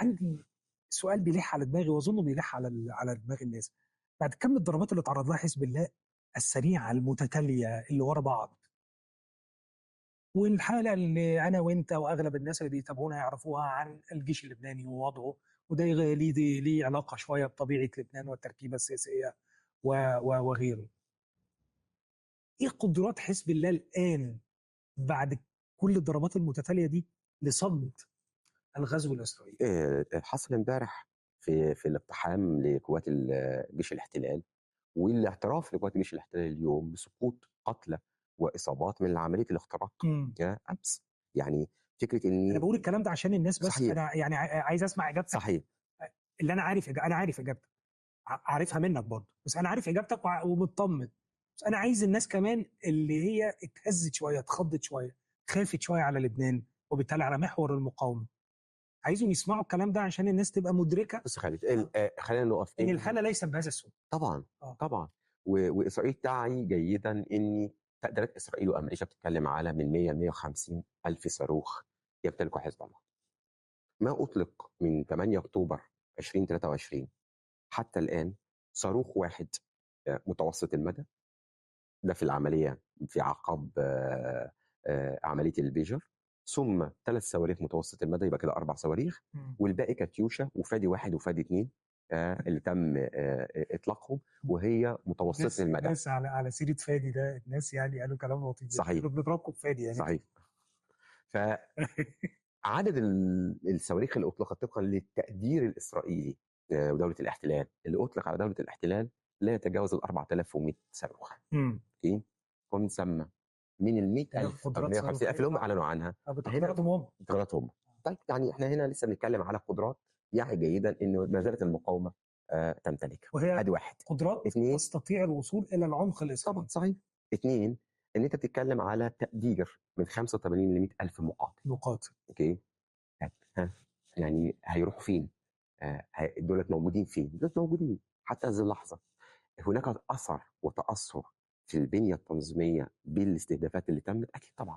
عندي سؤال بيلح على دماغي، واظنه بيلح على دماغ الناس. بعد كم الضربات اللي تعرض لها حزب الله السريعة المتتالية اللي ورا بعض، والحالة اللي انا وانت واغلب الناس اللي بيتابعونا يعرفوها عن الجيش اللبناني ووضعه، وده ليه علاقة شوية بطبيعة لبنان والتركيبه السياسية وغيره. ايه قدرات حزب الله الان بعد كل الضربات المتتالية دي لصد الغزو الاسرائيلي؟ حصل امبارح في الاقتحام لقوات جيش الاحتلال، والاعتراف لقوات جيش الاحتلال اليوم بسقوط قتلى واصابات من عملية الاختراق امس. يعني فكرة ان انا بقول الكلام ده عشان الناس بس. صحيح. انا يعني عايز اسمع اجابتك. صحيح. اللي انا عارف انا عارف اجابتك، عارفها منك برضه، بس انا عارف اجابتك ومطمن، بس انا عايز الناس كمان اللي هي اتهزت شوية، اتخضت شوية، خافت شوية على لبنان وبالتالي على محور المقاومة، عايزهم يسمعوا الكلام ده عشان الناس تبقى مدركه. بس خالد، خلينا نقف ان الحالة ليست بهذا السوء. طبعا. طبعا. واسرائيل تعي جيدا ان تقديرات اسرائيل وامريكا بتتكلم على من 100 ل 150 الف صاروخ يمتلكه حزب الله. ما اطلق من 8 اكتوبر 2023 حتى الان صاروخ واحد متوسط المدى، ده في العملية في عقاب عملية البيجر، ثم 3 صواريخ متوسط المدى، يبقى كده 4 صواريخ، والباقي كاتيوشا وفادي 1 وفادي 2 اللي تم اطلاقهم وهي متوسطه المدى. الناس على سيره فادي ده، الناس يعني قالوا كلام لطيف. صحيح. بنضربكم بفادي يعني. صحيح. فعدد الصواريخ اللي اطلقت طبقا للتقدير الاسرائيلي ودولة الاحتلال، اللي اطلق على دولة الاحتلال لا يتجاوز ال 4100 صاروخ. okay، ومن ثم من ال 100000 او 150000 اللي هم اعلنوا عنها بتقدراتهم هم. بتقدراتهم. طيب يعني احنا هنا لسه بنتكلم على قدرات يعي جيدا انه ما زالت المقاومة تمتلكها. وهي ادي واحد. قدرات تستطيع الوصول الى العمق الاسرائيلي. طبعا صحيح. 2، ان انت بتتكلم على تقدير من 85 ل 100000 مقاتل. okay، ها يعني هيروحوا فين؟ دولت موجودين فين؟ دولت موجودين حتى هذه اللحظة. هناك اثر وتاثر في البنية التنظيمية بالاستهدافات اللي تمت اكيد طبعا.